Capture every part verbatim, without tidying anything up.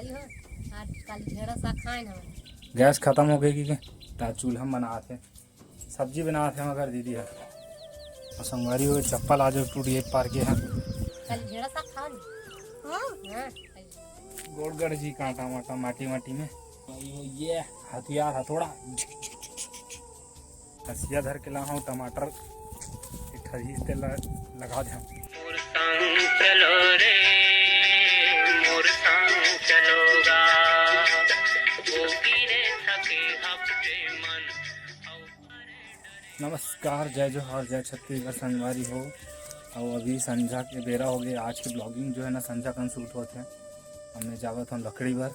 हो, आज काली ढेंड़ा साग खाएन हम। गैस खतम हो गे कि, त चूल्हा म बनात हे, सब्जी बनात हे मगर दीदी ह। अउ संगवारी हो, चप्पल आज टूट गे, पार के ह। काली ढेंड़ा साग खाएन। हाँ। हाँ, खाएन। गोड़ गड़ जी कांटा माटा माटी माटी में। ये हथियार हथौड़ा। हसिया धर के ला हूँ, टमाटर एक ठा रहीस, तेला लगा दे हूँ। मोर संग चलो रे, मोर संग चलो गा, वो गिरे थके हफ्ते मन। नमस्कार, जय जोहार, जय छत्तीसगढ़ संगवारी हो। अउ अभी संझा के बेरा हो गे। आज के vlogging जो है ना, संझा कन shoot होत हे। हमने जावत हन लकड़ी बर,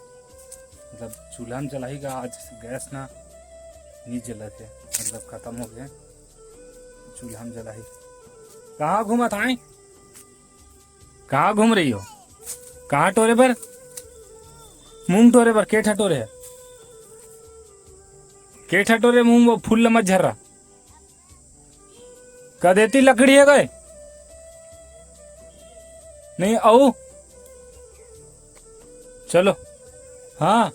मतलब चूल्हा में जलाही का, आज गैस ना नी जलत हे, मतलब खतम हो गे, चूल्हा में जलाही। कहाँ घूमत आए? कहाँ घूम रही हो? कहाँ टोरे बर? मूंग टोरे बर। के ठा टोरे हे? के ठा टोरे मूंग, वो फूल ल मत झर्रा। का देती लकड़ी हे गए? नहीं, अउ चलो। हाँ,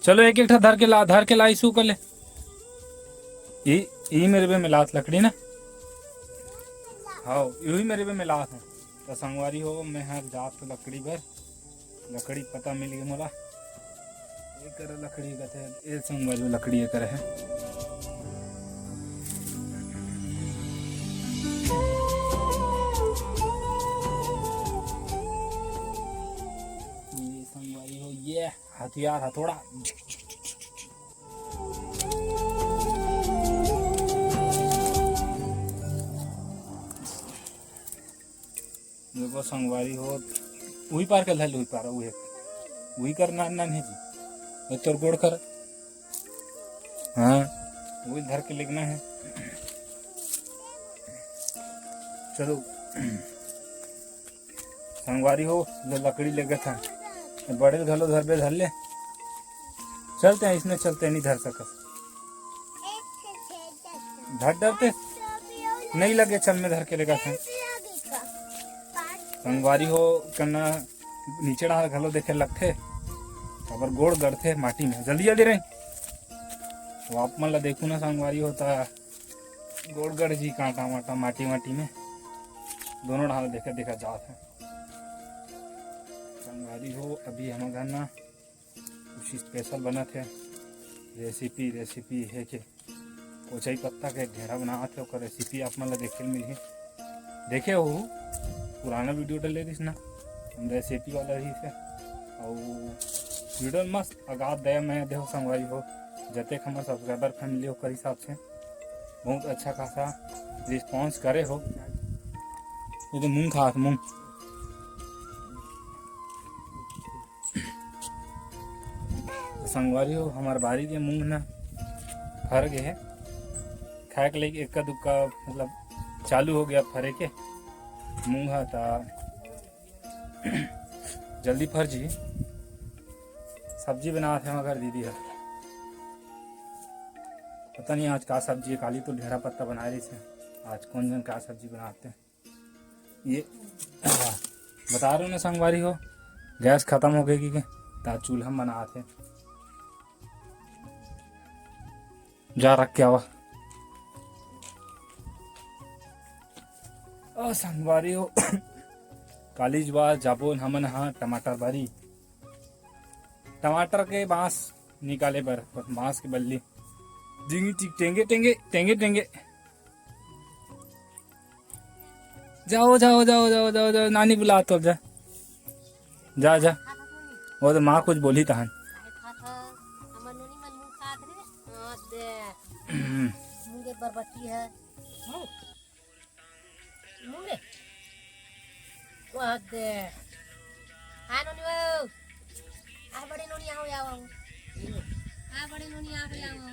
चलो, एक एक ठा धर के ला, धर के ला, इसू कर ले। ई, ई मेरे बे मिलात लकड़ी ना। हाँ, यही मेरे बे मिलात हूँ। तो संगवारी हो, मैं हर जात लकड़ी बर, लकड़ी पता मिल गई मोला। ये कर लकड़ी कथे, ये संगवारी हो, लकड़ी ये करे है। ये संगवारी हो, ये हथियार हथौड़ा। देखो संगवारी हो, उही पार के धर ले, उही पार, उही, उही कर ना, ना नहीं जी, वो तोर गोड़ कर, हाँ, उही धर के लेगना है। चलो संगवारी हो, जो लकड़ी लेगत हन, बड़े घलो धरबे धर ले। चलते हैं, इसने चलते नहीं धर सकत। धर डरते नहीं लगे, चल मैं धर के लेगत हूँ। संगवारी हो, कन्ना नीचे डाल घलो देखे लगथे, काबर गोड़ गड़थे माटी में। जल्दी जल्दी रही। तो आप मन ला देखू ना संगवारी हो, त गोड़ गड़ जी कांटा वाटा माटी वाटी में, दोनों डाल देखे देखा जात है। संगवारी हो, अभी हम घर ना कुछ special बनत हे, recipe, recipe हे के कोचई पत्ता के ढेंड़ा बनावत हे, ओकर recipe आप मन ला देखे ल मिलही। देखे हो, पुराना video डले रहिस ना, हम recipe वाला रहिस हे। अउ video मस्त अगात दया मया देहो संगवारी हो, जतेक हमर subscriber family ओकर हिसाब से बहुत अच्छा खासा response करे हो। ये तो मूंग खात, मूंग। तो संगवारी हो, हमार बारी के मूंग ना फर गए है, खाए के लइक एक्का दुक्का, मतलब चालू हो गया फरे के मूंग हा, ता जल्दी फर जी। सब्जी बनात हे मगर दीदी हा, पता नहीं आज का सब्जी है। काली तो ढेंड़ा पत्ता बनाए रहिस हे, आज कौन जन का सब्जी बनाते। ये बता रहे हो ना संगवारी हो, गैस खतम हो गई कि के, ता चूल्हा में बनात हे। जा रख के आवा। ओ संगवारी हो, कालीच बार जाबो हमन हा टमाटर बारी, टमाटर के बांस निकाले बर, बांस के बल्ली। जिंगी टिक टेंगे टेंगे, टेंगे टेंगे। जाओ, जाओ, जाओ, जाओ, जाओ, जाओ, नानी बुलात हो, जा। जा, जा। वो तो माँ कुछ बोली तहन। हम्म। मुंगे बरबट्टी है। मुंगे। वाह दे। आ नोनी वो। आ बड़े नोनी आओ, आओ, आओ। आ बड़े नोनी आओ, आओ।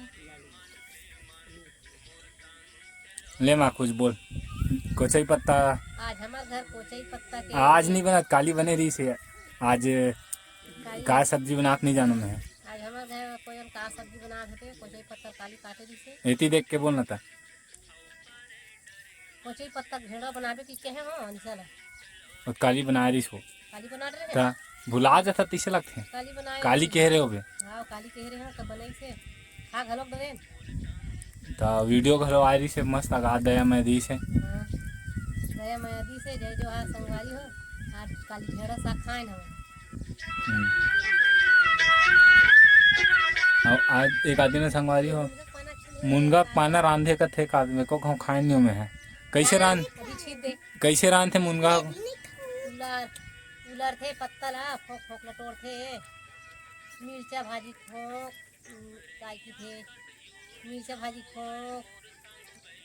ले माँ, कुछ बोल। कोचई पत्ता। आज हमार घर कोचई पत्ता के आज नहीं बनत, काली बने रहिस हे। आज काली का सब्जी बनात नहीं जानों मैं। आज हमार घर कोई का सब्जी बनात हे, कोचई पत्ता काली काटे रहिस हे। एती देख के बोल ना ता। कोचई पत्ता के ढेंड़ा बनाबे कि कहे हो, अनिसा ला? अउ काली बनाए रहिस हो। काली बना रहे ता। भुला जाता तइसे लगथे। काली बनाए काली रहे। कहे रहे होबे। हाँ, काली कहे रहे हो, तब बनाई से। खा घलोक डरेन। त वीडियो घलो आ रही से, मस्त अगा दया मैं दी से। हाँ, दया मैं दी से, जय जोहार संगवारी हो। आज काली ढेड़ा साग खाए ना। हम्म। अउ आज एक आदमी ने संगवारी हो, मुनगा पाना रांधे कथे का, मेरे को कहूँ खाए नहीं हो मैं है। कइसे रांध, अभी छील दे। कइसे रांधथे मुनगा? उलर, उलरथे पत्ता ला, फोक फोक ला टोरथे। मिर्चा भाजी फोक, उम, काय किथे, मिर्चा भाजी फोक,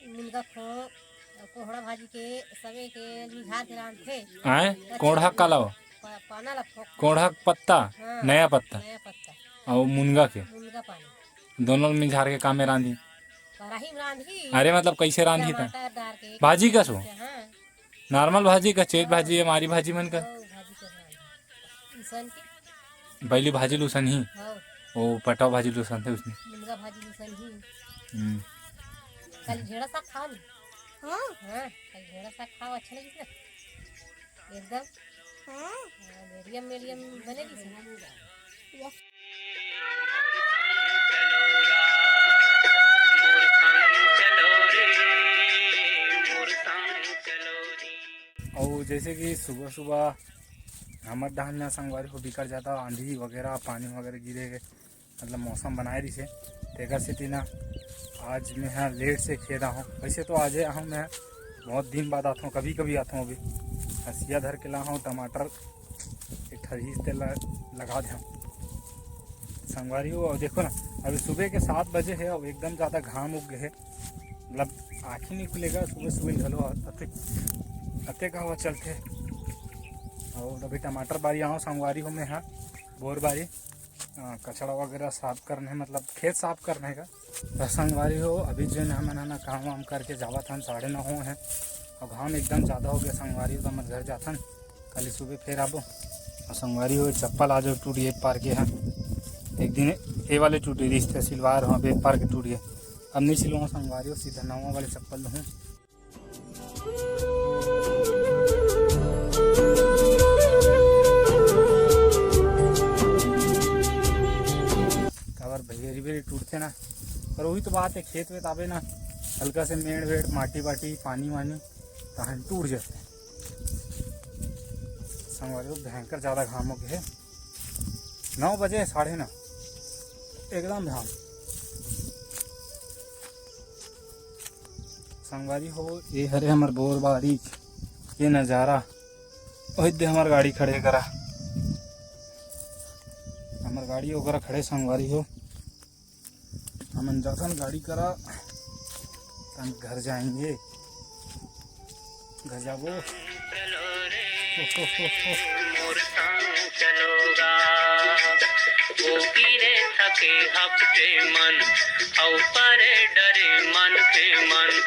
मुनगा फोक, अउ कोहड़ा भाजी के सबे के मिझार के रांधथे। आय? अच्छा, कोहड़ा काला हो? प-, पाना ला फोक। कोहड़ा के पत्ता? हाँ, नया पत्ता? नया पत्ता। अउ मुनगा के? मुनगा पाना। दोनों मिझार के कामे रांधी? कराही में रांधी। अरे, मतलब, कइसे रांधी त? टमाटर डार के। भाजी कस हो? हाँ। नॉर्मल भाजी का, चेत भाजी, हमारी भाजी मन का। ओ, भाजी का नाम। उसन के? बैली भाजी ल उसन ही। हाँ। ओ, पटाव भाजी ल उसन थे उसने। मुनगा भाजी ल उसन ही। हम्म। काली ढेड़ा साग खाओ ना। हाँ। हाँ, काली ढेड़ा साग खाओ, अच्छा लगिस ना? एकदम। हाँ। हाँ, medium, medium बने रहिस ना। या। अउ जैसे कि सुबह सुबह हमर डहान ना संगवारी हो बिकट जादा आंधी वगैरह, पानी वगैरह गिरे के, मतलब, मौसम बनाए रहिसे, तेकर सेती ना आज मैं ह लेट से खेत आहूँ। वैसे तो आजे आहूँ मैं, बहुत दिन बाद आथों, कभी कभी आथों। अभी हसिया धर के ला हूँ, टमाटर एक ठा रहिस तेला लगा दे हूँ संगवारी हो। अउ देखो ना, अभी सुबह के सात बजे है, अउ एकदम ज्यादा घाम उग गए है, मतलब, आँखी नहीं खुलेगा सुबह सुबह घलो, अतेक, अतेक हवा चलथे। अउ अभी टमाटर बारी आहूँ संगवारी हो मैं ह, बोर बारी। अ, कचरा वगैरह साफ करना है, मतलब, खेत साफ करना है का। त संगवारी हो, अभी जो है ना, हमन ह ना काम वाम करके जावत हन, साढ़े नौ हो हैं। अब घाम एकदम ज्यादा हो गया संगवारी हो, त हमन घर जाथन, काली सुबह फिर आबो। अउ संगवारी हो, चप्पल आज टूट गए पार के है, एक दिन ए वाले टूटे रिहिस थे, सिलवार हो, बे पार के टूट गए। अब नहीं सिलवाऊँ संगवारी हो, सीधा नवा वाले चप्पल लूँ। काबर भैया, रिबेरी टूटथे ना, पर वही तो बात है, खेत वेत आबे ना, हल्का से मेड़ वेड़, माटी वाटी, पानी वानी, तहन टूट जाथे। संगवारी हो, भयंकर ज्यादा घाम हो गए है, नौ बजे, साढ़े नौ, एकदम घाम। संगवारी हो, ये हरे हमर बोर बारी के नजारा। ओही दे हमर गाड़ी खड़े करा, हमर गाड़ी ओकरा खड़े संगवारी हो। हमन जाथन गाड़ी करा, हम घर जाएंगे, घर जाबो। मोर संग चलोगा, वो गिरे थके हफ्ते मन, अउ परे डरे मन के मन।